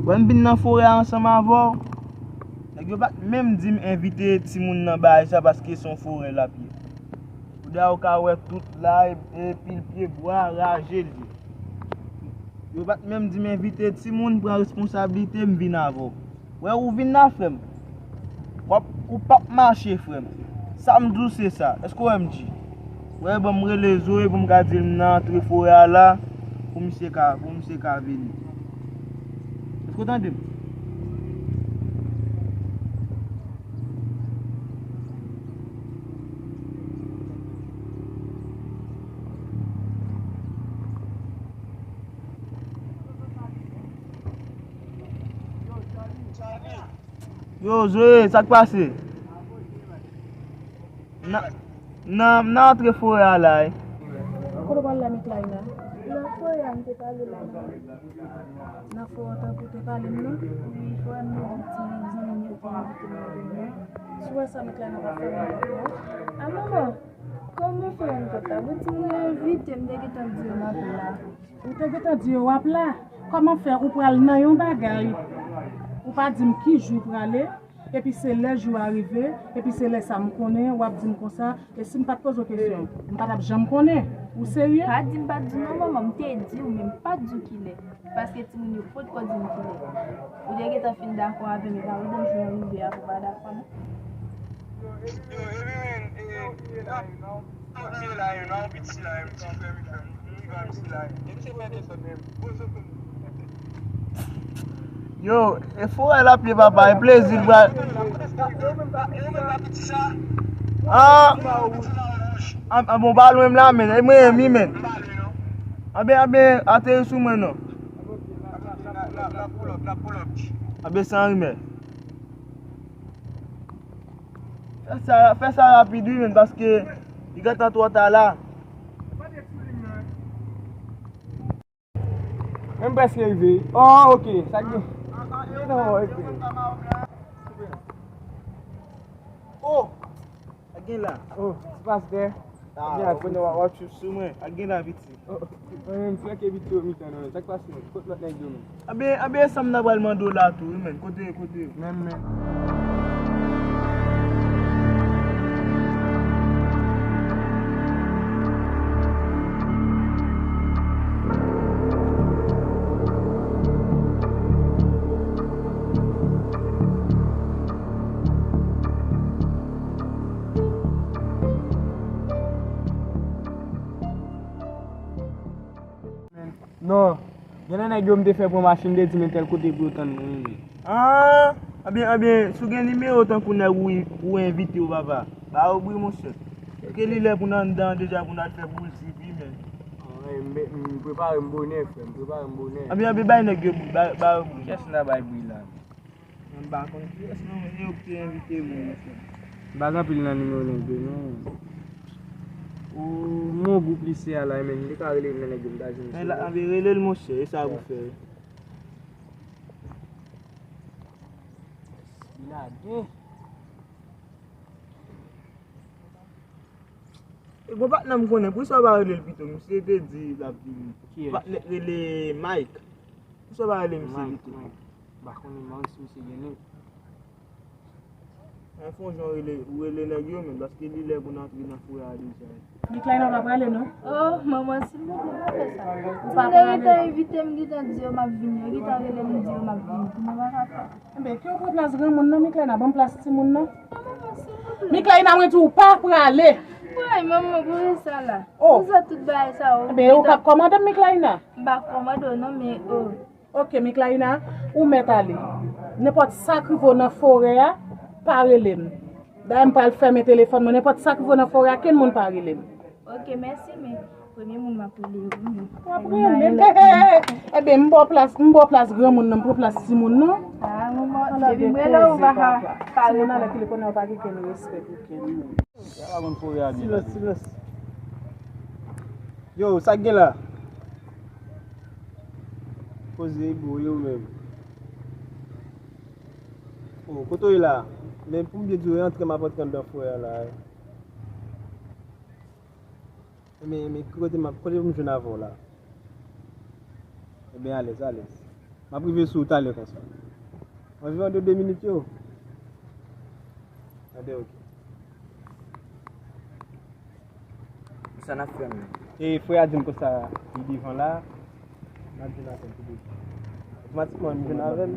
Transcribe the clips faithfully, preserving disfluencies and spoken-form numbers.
Wè m vin nan forè a ansanm avè w. Nèg yo pa t menm di m envite timoun nan bagay sa paske se yon forè l ap ye. Kounye a ou ka wè tout la, e pil pye bwa raje l ye. Yo pa t menm di m envite timoun, pran responsablite m vin avè w. Wè ou vin la frè m. W ap, ou p ap mache frè m. Sa m di w se sa. Èske w wè m di? Wè ban m rele Zoe pou m ka di l m nan antre forè a la pou misye ka, pou misye ka vini. Èske w tande m? Yo, Zoe, sa k pase? Nan, nan, nan antre forè a la, wi. Kote w pral la, Miklaina? Nan forè a, m te pale la, nan, nan forè a, tankou te pale m nan. Wi, frè m, nou di zanmi m yo te envite m nan reyinyon. Si w wè sa, Miklaina pa fè m ankò. A, manman, kòman frè m kontan? Bon, timoun yo envite m, m te gentan di yo m ap la. Ou te gentan di yo w ap la. Kòman fè ou pral nan yon bagay, ou pa di m ki jou w prale, epi se lè jou a rive, epi se lè sa m konnen, w ap di m konsa, e si m pa t poze w kesyon, m pa t ap janm konnen. Ou serye? Pa di m pa t di w non, manman, m te di w, men m pa t di w kilè. Paske timoun yo potko di m kilè. Ou te gentan fin dakò avè m, e pa pandan jou an rive a pou w pa dakò non. Yo, epi men, e, e, la, m ye la, yo, nan yon piti la, yo, m ti frè m, frè m, m rive a piti la, yo. E m se premye sòt menm. Yo, e forè l ap ye papa, e plezi l pral. Ah, ah, ah, bon, pa lwen m la, men, e mwen, mi, men. Anben, anben, ateri sou mwen, non. Anben, san rimè. Fè sa, fè sa rapid, wi, men, paske li gentan twò ta la. Men m prèske rive. Oh, ok. Sa k gen? Non, ok. Oh! Sa k gen la? Oh, ti pastè. Ah, ou konnen w ap swiv sou mwen. Sa k gen la, piti? Oh, mwen menm, frè ke piti yo mitan nan men. Sa k pase? Kot lòt nèg yo menm? Anben, anben, sa m nan pral mande w la tou, wi, men. Kote yo, kote yo? Menm, men. Non, gen nan nèg yo m te fè pran machin, m te di men tèl kote pou yo tann mwen, men. Ah, anben, anben, si w gen nimewo tankou nèg ou, ou envite yo, papa, ba yo bri, monchè. Ke li lè pou n anndan deja pou n al fè boul trip, wi, men. Ah, men, men, m prepare m bonè, frè, m prepare m bonè. Anben, anben, bay nèg yo bri, ba, ba yo bri. Kiyès n a bay bri la? Mwen m pa konn kiyès non, men se yo ki te envite mwen, mesye. M pa gen anpil nan nimewo nèg yo non. Ou, m yon gwoup lise a la, men m te ka rele youn nan nèg yo, m ta jwenn sou li. Men la, anben, rele l, monchè, e sa pou fè. Li lage. E gon patnè m konnen, poukisa w pa rele l pito? Misye te di l ap vini. Kiyès? Patnè k rele Mike. Poukisa w pa rele misye pito? Mike, Mike. M pa konnen, m pa konn si misye gen non. Mwen fè yon jan w rele, ou rele nèg yo menm, paske li lè pou n antre nan forè a deja. Miklaina pa prale non. Oh, manman, silvouplè, pa fè sa. Ou pa prale. Timoun yo gentan envite m, gentan di yo m ap vini, yo gentan rele m, di yo m ap vini. Kouman m a ka fè? Enben, ke w pran plas granmoun nan, Miklaina, ban m plas timoun nan. Miklaina, mwen di w pa prale. Woy, manman, pou sa la. Oh. Pou sa tout bagay sa, oh. Enben, ou p ap kòmande m, Miklaina? M pa kòmande w non, men, oh. Ok, Miklaina, ou mèt ale. Nenpòt sa k rive w nan forè a, pa rele m. Dayè, m pral fèmen telefòn mwen. Nenpòt sa k rive w nan forè a, kenn moun pa rele m. Ok, mèsi, men premye moun m ap rele yo, wi. W ap rele m? Enben, m ba w plas, m ba w plas granmoun nan, m pran plas timoun nan. Ah, manman, depi m rele w, ou pa ka pa reponn. Timoun nan, lè ki le konnen w pa gen kenn respè pou kenn moun. Silans, silans. Yo, sa k gen la? Koze ego yo menm. Oh, kote w ye la? Men pou m byen di w, antre m ap antre anndan forè a la, wi. Men, men ki kote m ap, kote pou m jwenn avè w la? Enben, alèz, alèz. M ap rive sou ou talè konsa. Anviwon de de minit yo. Anben, ok. Sa n ap fè menm? E frè a di m konsa, li devan la. N ap jwenn avè l tou de. Otomatikman, nou jwenn avè l.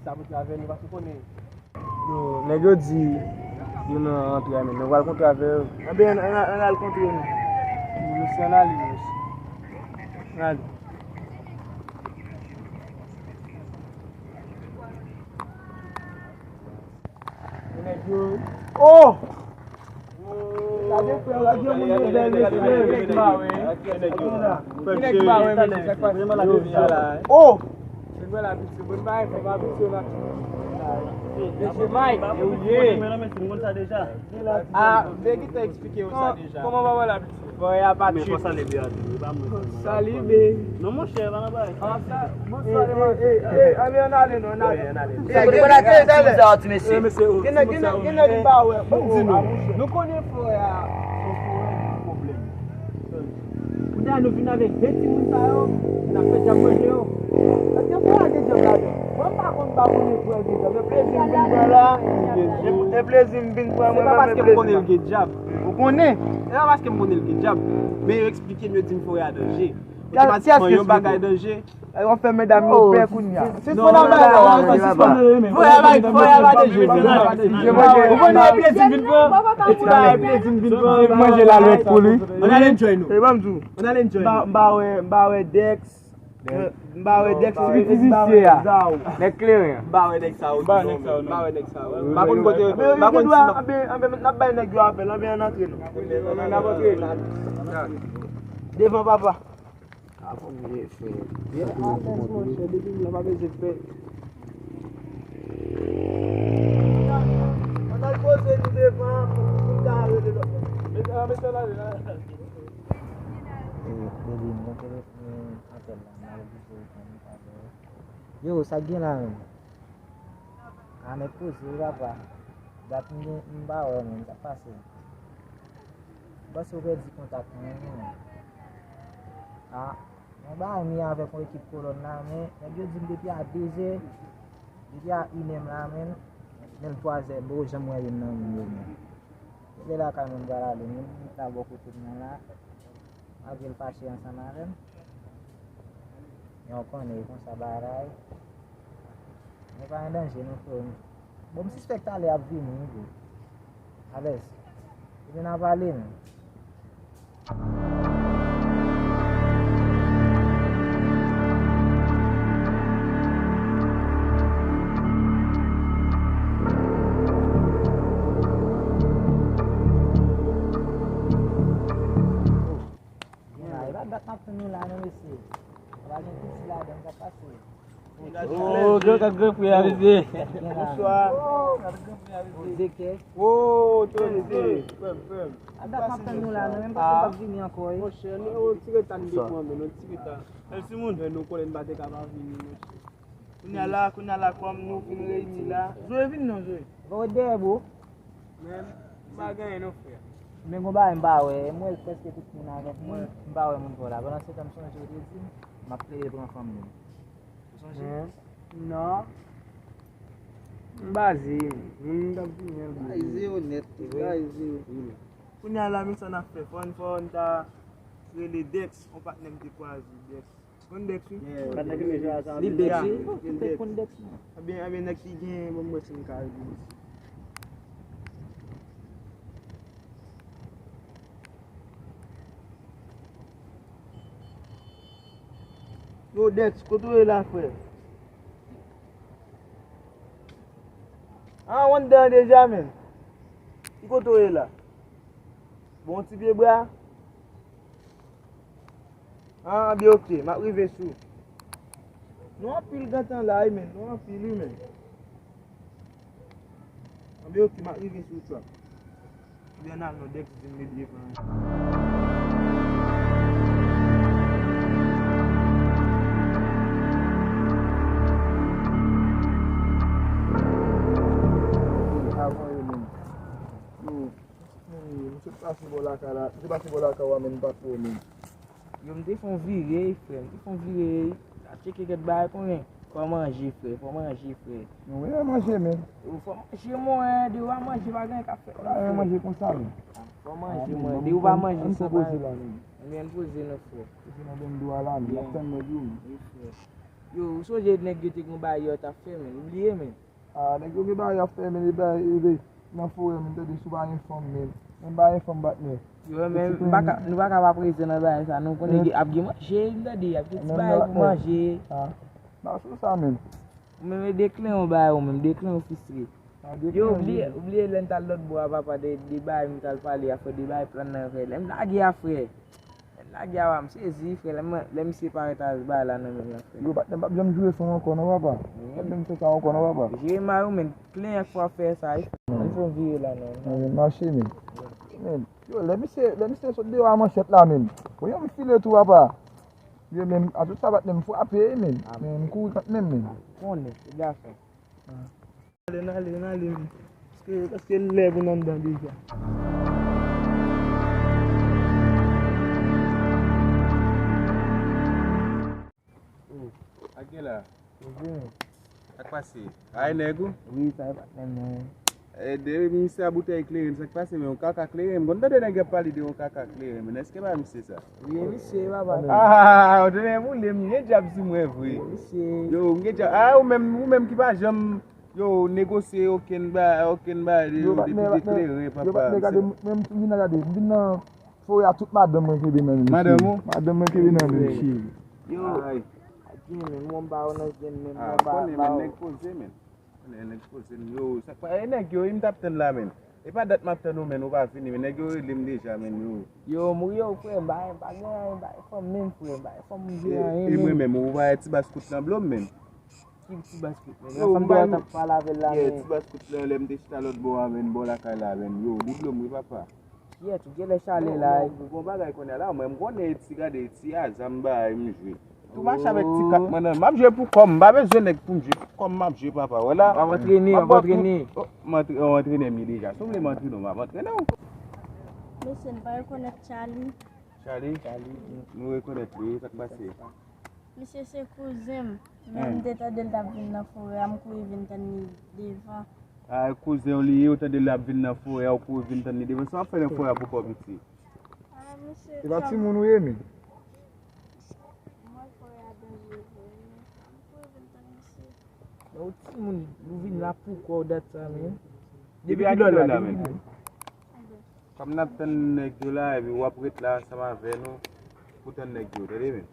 Sa pou travay nou, paske w konnen. Yo, nèg yo di, yo nan antre a menm. Nou pral kontre avè yo. Anben, ann, ann, ann al kontre nou. Mesye, ann ale, mesye. Ann ale. Nèg yo. Oh! Gade frè, gade moun yo bèl, mesye. Ki nèg ba wè, mesye, sa k pase? Oh! Se mwen la, mesye, mwen pa fè pa mesye la. Mesye Mike, e ou ye? Ah, men ki te eksplike yo sa deja. Kòman papa l ap di? Bon, y a pa de chute. Salibe. Non, monchè, pa nan bagay. Bonswa, demoiselle. Ann ale, non, ann ale. Sa ki te pral fè ti moun sa yo, ti mesye? Gen nèg, gen nèg, gen nèg m pa wè. Ban m di nou. Nou konnen forè a, se yon forè ki gen pwoblèm. Kounye a nou vin avèk de timoun sa yo, n ap fè djab manje yo. Èske fò a gen djab ladan? Mwen m pa konn, m pa konnen fò a gen djab. E plezi m vin pran la. E plezi m vin pran mwen menm, e plezi m. Se pa paske m konnen l gen djab. Ou konnen? Se pa paske m konnen l gen djab. Men yo eksplike m, yo di m forè a danje. Otomatikman, yon bagay danje. Yo fè medam yo pè kounye a. Sispann ap bay la, sispann. Fò y a bay, fò y a bay de je, fò y a bay de je. Ou konnen e plezi m vin pran. E ti bagay e plezi m vin pran. Manje lalwèt pou li. Ann al enjoy nou. E ban m di w. Ann al enjoy nou. M pa wè, m pa wè Dex. M pa wè Dex. Ti vizisye a. Nèg kleren. M pa wè nèg sa yo. M pa wè nèg sa yo. M pa konn kote, m pa konn si. Anben, anben, n ap bay nèg yo apèl, anben ann antre non. Ann antre. Devan papa. Avan m ye fè. Alèz, monchè, depi m la, pa bezwen pè. Ann al poze nou devan pou, pou n ka rele lòt. Mete, mete la, la. E, bebe, m gon telefòn apèl la, m al oblije reponn li, pa vre. Yo, sa k gen la menm? A, mèt poze wi, papa. Dat m gen, m pa wè menm, sa k pase? M panse w pèdi kontak mwen, wi, menm. A, yon bagay m ye avèk yon ekip kolòn la, men nèg yo di m depi a de zè, depi a inè m la, menm, menm twa zè, m poko janm wè youn nan moun yo, menm. Lè lakay mwen m pral ale, menm m ta bò kote m nan la, malgre l fache ansanm avè m. Men w konnen, e konsa bagay. Men pa gen danje non, frè m. Bon, m sispèk talè y ap vini, wi, bro. Alèz. Ebyen, n a pale, men. Gen la, e pa dat m ap tann nou la non, mesye. Pa gen piti ladan, sa k pase? Oh, gen kat gran frè a, mesye. Bonswa. Oh, kat gran frè a, mesye. Zeke. Oh, Tony, frè m, frè m. A dat m ap tann nou la, nou menm panse n p ap vini ankò, wi. Monchè, nou, yon ti reta n te pran, men yon ti reta. Mèsi, moun. Men nou konnen n pa te ka pa vini, monchè. Kounye a la, kounye a la, kòm nou vin reyini la. Zoe, vin non, Zoe. Bon, w dèyè, bro. Men, m pa gen anyen non, frè. Men gon bagay m pa wè, m wè l prèske tout moun avèk moun, m pa wè moun pa w la. Pandan se tan, m sonje w te di m, m ap plede pran fanm li. Ou sonje? Non. M baze, moun t ap vini an gwo. Baze yo nèt, baze yo. Kounye a la, men sa n ap fè, fò n, fò n ta rele Dex, yon patnè m te kwaze, Dex. Konn Dex, wi? Li Dex, wi? Ou te konn Dex, non? Ebyen, ebyen, nèg ki gen, bon, mwen si m ka di. Yo, Dex, kote w ye la, frè? Ah, w anndan an deja, menm. Ki kote w ye la? Bon, ti pye bra? Ah, byen, ok, m ap rive sou. Nou anpil gentan la, wi, men. Nou anpil, wi, men. Ah, byen, ok, m ap rive sou trap. Byen, al non, Dex di m li devan. Avan yo menm. Yo. Moun, m sot pase bò lakay la, m te pase bò lakay ou a, men m pa twò menm. Yo, m te fè yon vire, frè, m te fè yon vire, a tcheke kèk bagay konnen. Fò manje, frè, fò manje, frè. Nou renmen manje, men. Ou fò manje, mwen, depi w pa manje, pa gen ka fèt. Ou pa renmen manje konsa, men. Fò manje, mwen, depi w pa manje, san pa anyen. Ann poze nou, frè. Poze nan bendo a la, men. N ap tann nèg yo, men. Wi, frè. Yo, ou sonje nèg yo te gen bagay yo t ap fè, men. Ou bliye, men. Ah, nèg yo gen bagay y ap fè, men, e bagay, e, nan forè, men, tande, si w pa gen fanm, men. Men, m pa gen fanm, patnè. Yo, men, m pa ka, nou pa ka pa prezan nan bagay sa, nou konnen ap gen manje, m tande, ap gen ti bagay pou manje. Ah, m pa sou sa, men. Ou menm, e de klen yon bagay, ou menm, de klen yon fistre. Yo, ou bliye, ou bliye lè n t al lòt bò a, papa, de, de bagay m t al pale a, frè, de bagay plan nan, frè. Lè m lage a, frè. Lè m lage a, m sezi, frè. Lè m, lè misye parèt a bay la nan men m, frè. Yo, patnè, m p ap janm joure fanm ankò, non, papa. M p ap janm fè sa ankò, non, papa. Jeremay, ou menm, klen ak fwa fè sa, wi, frè. Ann fè yon vire la, non. Ann mache, men. Men, yo, lè misye, lè misye sot deyò a manchèt la, men. Voye m file tou, papa. Yo, men, a tout sa, patnè, m frape, men. Men, m kouri kanmenm, men. Konnen, se gason. Ale, n ale, n ale, men. Paske, paske lè pou n anndan deja. Oh, sa k gen la? Sa k pase? Ay, nèg ou? Wi, sa e patnè m nan. E, de misye a boutèy kleren, sa k pase, men yon kaka kleren? M konn tande nèg ap pale de yon kaka kleren, men èske pa misye sa? Wi, e misye, papa. Ah, ou te lè boule, m gen djab sou mwen vre. Wi, misye. Yo, m gen djab. Ah, ou menm, ou menm ki pa janm Yo, negosye okenn ba-, okenn bagay de, yo, de, patnè, de patnè, kleren, yo, papa, patnè, gade, m, men m vin nan, gade, m vin nan forè a, tout madanm mwen kenbe nan men m. Madanm ou? Madanm mwen kenbe nan men m, cheri. Yo, ay. Adye, men, mwen m ba yo nan zen, men, ah, mwen ba, konnen, ba men, yo. Nèg poze, men. Konnen nèg poze, men. Yo, sa k pa, e nèg yo, wi, m t ap tann la, men. E pa dat m ap tann ou, men, ou pa vini, men nèg yo rele m deja, men, yo. Yo, m ri yo, frè, m pa, m pa gen anyen, m pa gen fanm menm, frè, m pa gen fanm, m vle anyen, e mwen menm, ou pa wè ti bas kout lan blo m, men. Ki ti bas kout, men? Yo, fanm m t ap pale avè l la, yeah, men. Ti bas kout lan, lè m te chita lòt bò a, men, bò lakay la, men. Yo, li blo m, wi, papa. Kiyès ou genlè chalè la, wi. Bon, bon bagay kounye a la, mwen, m konnen ti gade, ti aza m bay, m jwe. Tou mache avèk ti kat mwen nan. M ap jwe pou kò m, m pa bezwen nèg pou m jwe, pou kò m m ap jwe, papa. Wè la. W ap antrene, w ap antrene. Oh, m antre-, w antrene m ye deja. Si w vle m antrene w, m ap antrene w. Mesye, n pa rekonèt Charlie. Charlie? Charlie. Nou rekonèt li, sa k pase? Misye se kouzen m. Men m te tande l t ap vin nan forè a, m kouri vin tann li devan. Ah, kouzen w li ye, ou tande l ap vin nan forè a, ou kouri vin tann li devan. Sa w ap fè nan forè a pou kò w piti? Ah, misye. E pa timoun ou ye, men? Mwen forè a danje vre, men m kouri vin tann misye. Ou timoun, ou vin la pou kò w dat sa, men. Depi kilè w la, men? Kòm n ap tann nèg yo la, epi w ap ret la ansanm avè nou pou tann nèg yo, tande, men.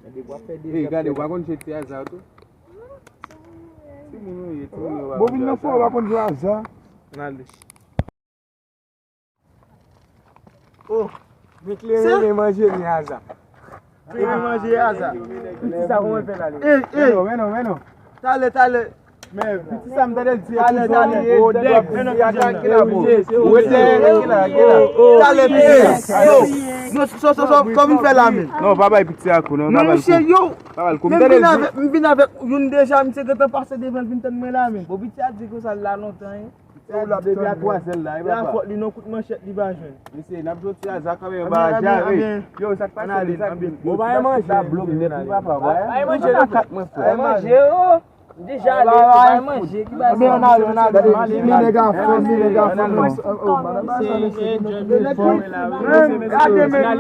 Ey, gade, w pa konn jwe ti aza tou? Timoun ou ye, timoun yo pa konn jwe aza. Bon, vin nan fò, w pa konn jwe aza. N ale. Oh, men kleren, men manje, men aza. Kleren manje aza. Piti sa, kòman l fè l ale? Ey, ey. Men non, men non, men non. Talè, talè. Men piti sa, m tande l di, talè, talè. Gwo nèg, piti a tranke la, bro. Ou rete tranke la, tranke la. Talè, piti a. Yo. Non, so, so, so, kòman l fè la, men? Non, pa bay piti a kou, non, pa bay l kou. Men misye, yo. Pa bay l kou, m tande l di. M vin avèk youn deja, misye gentan pase devan l vin tann mwen la, men. Bon, piti a di konsa l la lontan, wi. Se ou l ap tann, men. Depi a twazè l la, wi, papa. Fòt li nan kout manchèt li pa jwenn. Mesye, n ap jwe ti aza kanmenm, pa jare. Yo, sa k pase, sa k pase? Bon, pa manje. Bay manje, non, frè. Bay manje, oh. Deja ale, bay manje, ki bay manje. Ann ale, ann ale, ann ale. Li nèg a fè, li nèg a fè, non. Gade, men. Ann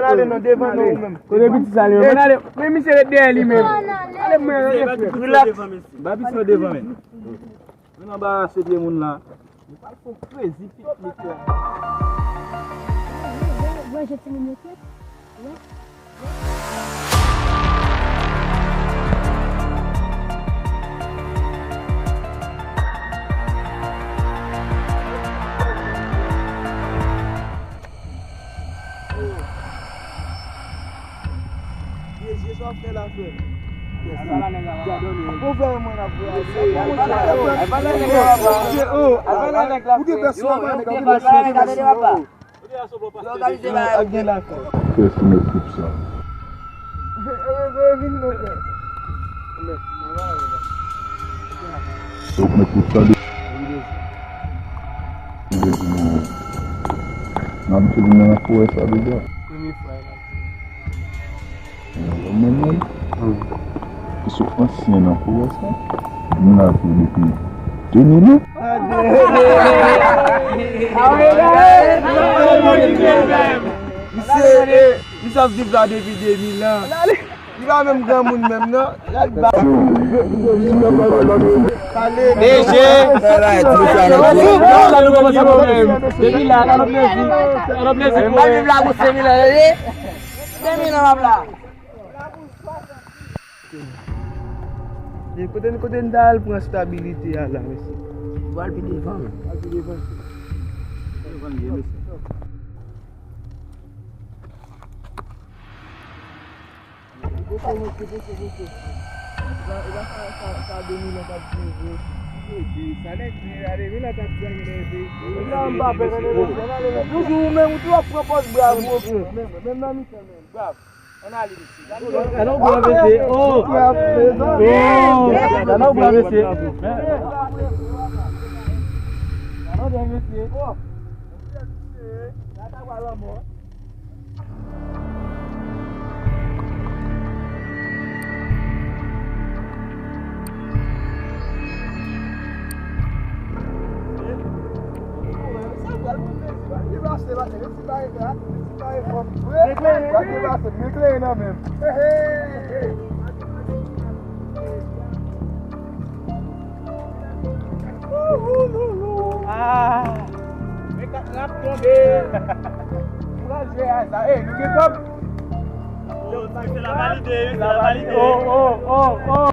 ale, non, devan nou menm. Kote piti sa, li menm? Ann ale. Men misye ret dèyè li menm. Ale, men, relax. Ba piti yo devan, men. Vin anbarase vye moun la. Nou pral fè w krezi piknik la. Wè, wè, wè, wè, wè, jan timoun yo tèt. Wè. Jezi, sa w ap fè la, frè? Bon, frè mwen ap fè. Ou gen pèsonèl, ou gen pèsonèl. Pèsonèl koup sa. Donk, mèt koup sa de. N abitye vin nan forè sa deja. Premye fwa. Mwen menm. Sou ansyen nan pou wè sa. Nou la tou depi de mil an. Misye, eh, misye ap viv la depi de mil an. Li pa menm granmoun menm non. L al ba. P G. Depi la, ann plezi. Ann plezi. Mwen pa viv la pou senk mil an, tande? Senk mil an m ap la. E kote n, kote n ta al pran stabilite a la, mesye? Pral pi devan, men. Pral pi devan. Devan l ye, mesye. Poko, mesye, poko, poko. E pa, e pa sa, sa, sa de mil an k ap di vre. Sa nèg di a de mil an k ap di a gen de. Toujou ou menm, ou toujou ap pran pòz brav, mesye. Menm, menm nan mitan, menm, brav. Ann ale, mesye. Gade yon gwo mesye. Oh! Oh! Gade yon gwo mesye. Gade yon gwo mesye. Oh! Ah! Men kat la ap tonbe. Pran jwe a sa. Ey, nou gen kòb? Yo, se la valide, se la valide. Oh, oh, oh, oh.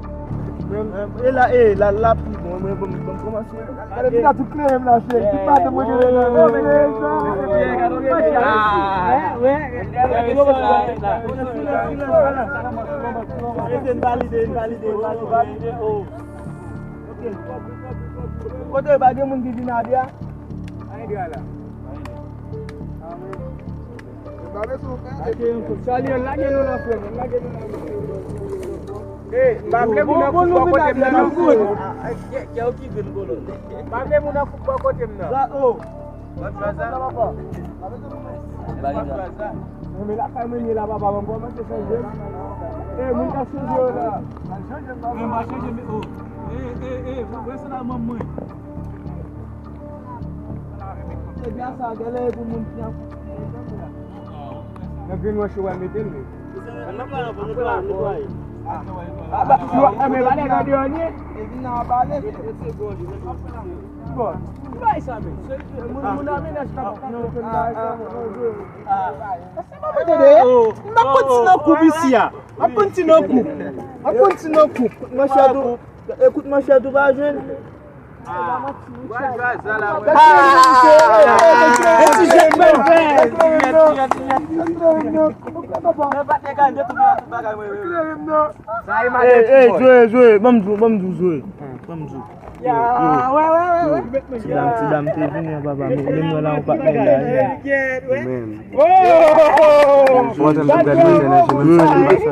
E la, e la, la pi bon. Mwen, bon, bon, kòmanse. Gade, pita tout kleren m la, cheri. Tout maten mwen gen nan men. Ah, wè. Gade, gade, gade. N valide, n valide, n valide. Oh. Ok. Kote pa gen moun ki vin ade a? Pa gen ade a la. Charlie, lage nou nan frè m, lage nou nan frè m. Hey, m pa vle moun nan fout bò kote m nan, non. Kè, kè okipe m, kolonèl. M pa vle moun nan fout bò kote m nan. Sa, oh. Mwen fè sa. Mwen lakay mwen ye la, papa, mwen kòmanse chanje. Hey, moun k ap chanje yo la. Mwen pa chanje, men, oh. Hey, hey, hey, mwen se la manman mwen. Ebyen sa, genlè e pou moun ki an kout. Nan greenwash yo wè mete l, men. Aba, si w ap tanmen pale nan deyò ni. E vin nan pale. Bon. Ki bagay sa, men? Se moun, moun a menaj k ap, k ap fè bagay sa, men. M ap kontinye koup isi a. M ap kontinye koup. M ap kontinye koup. Mwen chè tou. Ekout, mwen chè tou pa jwenn. Ah, hey, hey, Zoe, Zoe, ban m di w, ban m di w, Zoe. Ban m di w. Yo, yo, yo. Ti dam, ti dam te vini an, papa, men, men mwen la, yon patnè la. Amen. E,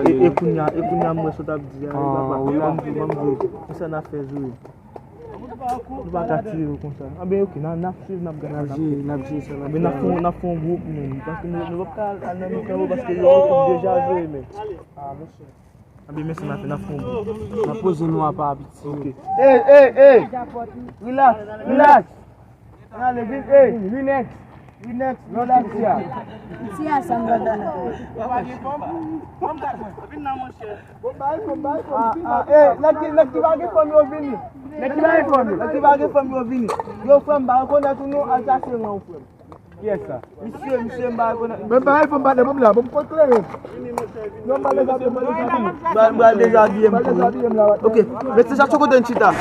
e, e kounye a, e kounye a, mwen sot ap di a, papa, ban m di w, ban m di w. Konsa n ap fè, Zoe. Nou pa ka tire yo konsa. Anben, ok, n a, n ap swiv, n ap gade, n ap swiv. Anben, n ap fè, n ap fè yon gwoup, men, paske nou, nou p ap ka al nan mitan yo, paske yo, yo deja jwe, men. Anben, men, se n ap fè, n ap fè yon gwoup. N ap poze nou apa, piti. Ok. Hey, hey, hey! Relax, relax! Ann ale, vin, hey, Linex. Linex, vin la, piti a. Piti a, sa m gade. Bon, bay fòm, bay fòm, vin la. Ah, ah, eh, nèg ki, nèg ki pa gen fanm yo vini. Nèg ki pa gen fanm yo. Nèg ki pa gen fanm yo vini. Yo, frè m, pa rekonèt ou non, al chache ran ou, frè m. Kiyès sa? Misye, misye, m pa rekonèt. Men pa rekonèt, ban m la, ban m kot kleren. Non, m pral dezabiye m, m pral dezabiye m. M pral dezabiye m pou ou. Ok, mesye Jackson, kote n chita?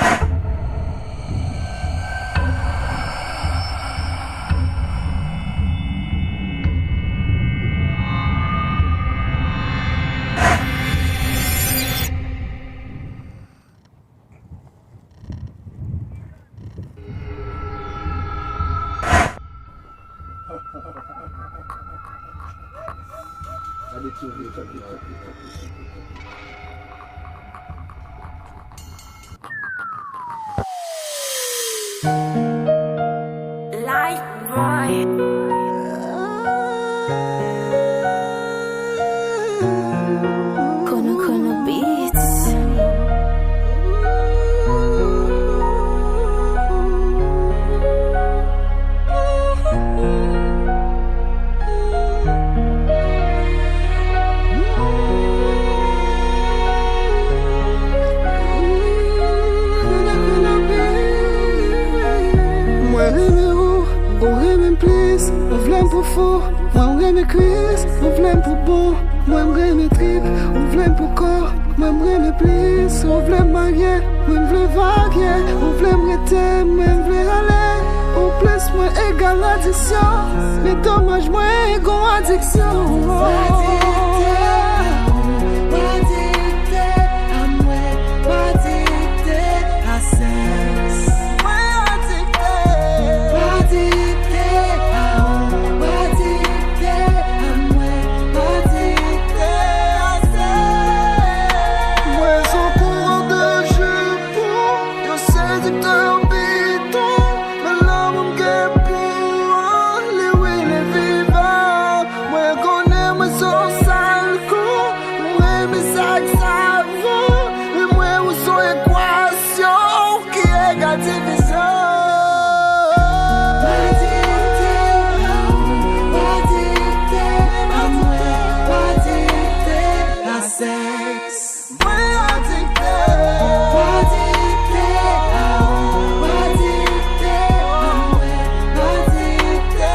Life boy. Kono Kono Beats. Plis, ou vle m pou fou, mwen m renmen kwis, ou vle m pou bon, mwen m renmen trip, ou vle m pou kò, mwen m renmen plis, ou vle m marye, mwen m vle varye, ou vle m rete, mwen m vle ale, ou plis mwen egal adiksyon, men domaj mwen gon adiksyon. Adikte a ou, adikte a mwen, adikte a sèks. Mwen adikte. Adikte a ou, adikte a mwen, adikte a sèks. Mwen se yon kourè de jipon, yon sediktè bidon, men lanmou m gen pou ou an, li wi, li vivan. Mwen konnen mwen se yon sal kou, mwen renmen sa k savan, men mwen ou se yon ekwasyon ki egal divizyon. Adikte a ou, adikte a mwen, adikte a sèks. Mwen adikte. Adikte a ou, adikte a mwen, adikte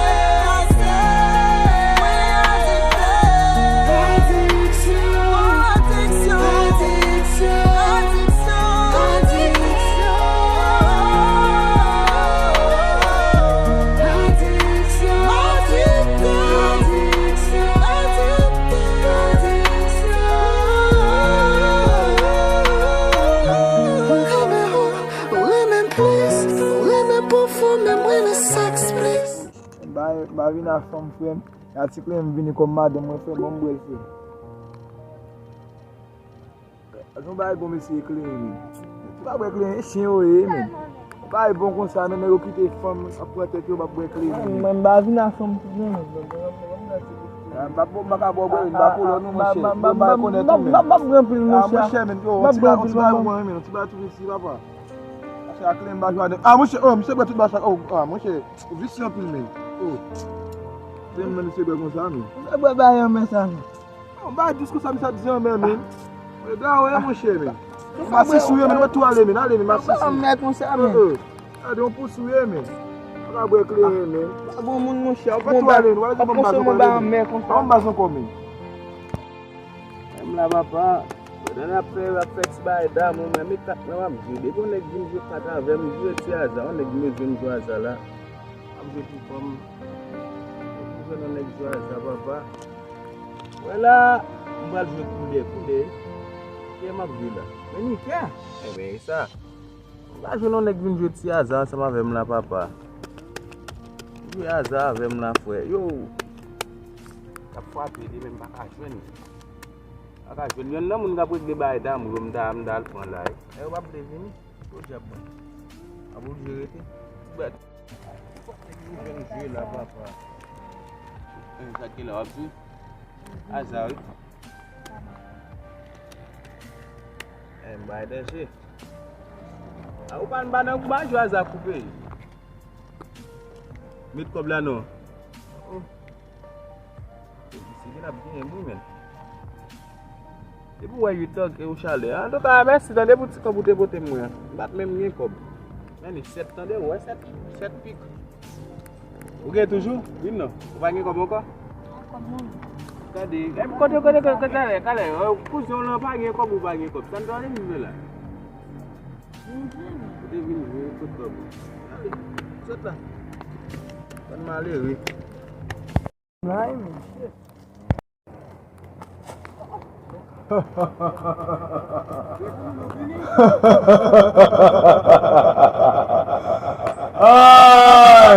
a sèks. Mwen adikte. Adiksyon, adiksyon, adiksyon, adiksyon, adiksyon, adiksyon, adiksyon, adiksyon. Mwen renmen ou, ou renmen m plis, ou renmen pou fou, men mwen renmen sèks plis. M pa, m pa vin a fanm, frè m. A ti kle m vini kòm madanm mwen, frè, ban m bwè l, frè. Gon bagay bon mesye kleren, men. Ou pa bwè kleren, e chen yo ye, men. Ou pa bon konsa, men nèg yo kite fanm ap pran tèt yo, pa bwè kleren, men. Mwen, m pa vin a fanm tou, non, men. Ah, m pa, m pa ka bwè, bwè, m pa kolon, non, monchè. Yo ba yo konnen tou, men. M ap pran pil, monchè. Ah, monchè, men, yo, on ti bagay, on ti bagay, mwen, men, on ti bagay tou isi, papa. Monchè, a kleren m pa jwe avèk. Ah, monchè, oh, misye bwè tout bagay sa, oh, ah, monchè, ou visye anpil, men. Oh. Kleren, men, misye bwè konsa, men. Misye bwè bagay an men sa, men. Yon bagay dous konsa, misye ap di anmè, men. Mwen gade, monchè, men. Masis ou ye, men, ou tou ale, men, ale, men, masis. Anmè konsa, men. Gade, yon pous ou ye, men. Pa ka bwè kleren, men. Pa gon moun, monchè, ou pa tou ale, men, ou pa tou ale, men. Anmè konsa. Ban m baz ankò, men. Menm la, papa, pandan n ap fè, ap fè ti bagay damou, men, men kat la, m ap jwe. Depi yon nèg vin jwe kat avè m, m jwe ti aza. Yon nèg vin jwe aza la. M ap jwe pou fanm. Depi m jwenn yon nèg jwe aza, papa. Wè la, m pral jwe koulè, koulè. Kè m ap jwe la. Men ni kè. Enben, e sa. M pa jwenn yon nèg vin jwe ti aza ansanm avè m la, papa. Jwe aza avè m la, frè. Yo. K ap frape li, men m pa ka jwenn li. M pa ka jwenn. Yonn nan moun k ap regle bagay damou yo, m ta, m ta al pran la. E yo p ap vle vini. Podyab mwen. Ap oblije rete. Ti bèt. Fòk nèg yo jwenn jwe la, papa. E sa ki la w ap jwe? Aza, wi. E, m bay danje. A, ou pa, m pa nan, ou pa jwe aza koupe. Met kòb la non. Oh. Isi gen ap genyen m wi, men. Depi w wè uit an ke ou chalè. Antouka, mèsi tande pou ti kòb ou te pote m mwen an. M pa t menm gen kòb. Men li sèt tande, ou wè sèt, sèt pik. Ou gen toujou? Wi non. Ou pa gen kòb ankò? Kòb non. Gade, epi kote, kote, kote, talè, talè, kouzen w lan pa gen kòb, ou pa gen kòb. Sa n ta vin jwe la? Ou te vin jwe, kot kòb ou? Ale, sot la. Bann malere. Ay, mesye. Ay!